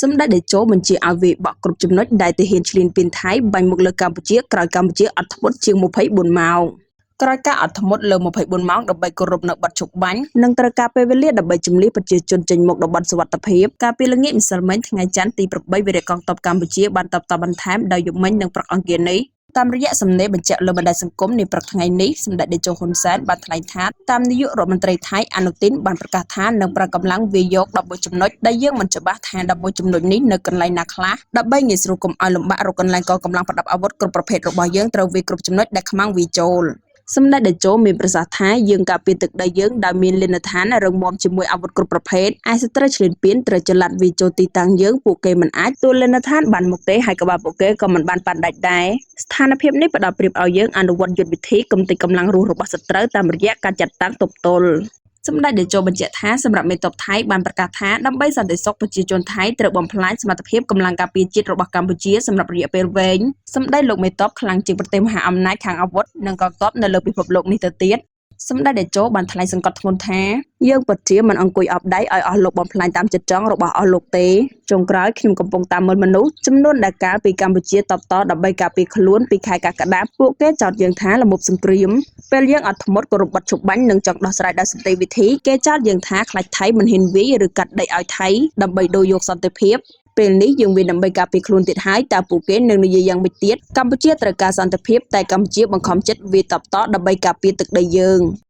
សម្ដេចតេជោបញ្ជាឲ្យវាយបកគ្រប់ចំណុចដែលទាហានឈ្លានពានថៃបាញ់មកលើកម្ពុជាក្រោយកម្ពុជាអត់ធ្មត់ជាង24ម៉ោងក្រោយការអត់ធ្មត់លើ24ម៉ោងដើម្បីគោរពនូវបទឈប់បាញ់និងត្រូវការពេលវេលាដើម្បីជម្លៀសប្រជាជនចេញមកតំបន់សុវត្ថិភាពកាលពីល្ងាចម្សិលមិញថ្ងៃច័ន្ទទី8វីរៈកងទ័ពកម្ពុជាបានតបតបន្ថែមដោយយប់មិញនិងព្រឹកអង្គារនេះតាមរយៈសំណេរបញ្ជាក់លើបណ្ដាញសង្គមនាព្រឹកថ្ងៃនេះសម្ដេចតេជោហ៊ុនសែនបានថ្លែងថាតាមនាយករដ្ឋមន្ត្រីថៃអានុទីនបានប្រកាសថានឹងប្រើកម្លាំងវាយយក11ចំណុចដែលយើងមិនច្បាស់ថា11ចំណុចនេះនៅកន្លែងណាខ្លះដើម្បីងាយស្រួលកុំឲ្យលំបាករកកន្លែងកងកម្លាំងប្រដាប់អាវុធគ្រប់ប្រភេទរបស់យើងត្រូវវាយគ្រប់ចំណុចដែលខ្មាំងវាយចូលសម្ដេចតេជោមានប្រសាសន៍ថាយើងការពារទឹកដីយើងដោយមានលេណដ្ឋានរឹងមាំជាមួយអាវុធគ្រប់ប្រភេទឯសត្រូវឈ្លានពានត្រូវចល័តវាយចូលទីតាំងយើងពួកគេមិនអាចទួលលេណដ្ឋានបានមុខទេហើយក្បាលពួកគេក៏មិនបានប៉ាន់ដាច់ដែរស្ថានភាពនេះផ្ដល់ប្រៀបឲ្យយើងអនុវត្តយុទ្ធវិធីកម្ទេចកម្លាំងរស់របស់សត្រូវតាមរយៈការចាត់តាំងទប់ទល់សម្ដេចតេជោបញ្ជាក់ថាសម្រាប់មេតបថៃបានប្រកាសថាដើម្បីសន្តិសុខប្រជាជនថៃត្រូវបំផ្លាញសមត្ថភាពកម្លាំងការពារជាតិរបស់កម្ពុជាសម្រាប់រយៈពេលវែងសម្ដេចលោកមេតបខ្លាំងជាងប្រទេសមហាអំណាចខាងអាវុធនិងកងទ័ពនៅលើពិភពលោកនេះទៅទៀតសម្ដេចតេជោបានថ្លែងសង្កត់ធ្ងន់ថាយើងពិតជាមិនអង្គុយអោបដៃឲ្យអស់លោកបំផ្លាញតាមចិត្តចង់របស់អស់លោកទេចុងក្រោយខ្ញុំកំពុងតាមមើលមនុស្សចំនួនដែលកាលពីកម្ពុជាតបតដើម្បីការពារខ្លួនពីខែកក្កដាពួកគេចោទយើងថាល្មោភសង្គ្រាមពេលយើងអត់ធ្មត់គោរពបទឈប់បាញ់និងចង់ដោះស្រាយដោយសន្តិវិធីគេចោទយើងថាខ្លាចថៃមិនហ៊ានវាយឬកាត់ដីឲ្យថៃដើម្បីដូរយកសន្តិភាពពេលនេះយើងវាដើម្បីការពារខ្លួនទៀតហើយតើពួកគេនឹងនិយាយយ៉ាងម៉េចទៀតកម្ពុជាត្រូវការសន្តិភាពតែកម្ពុជាបង្ខំចិត្តវាយតបតដើម្បីការពារទឹកដីយើង។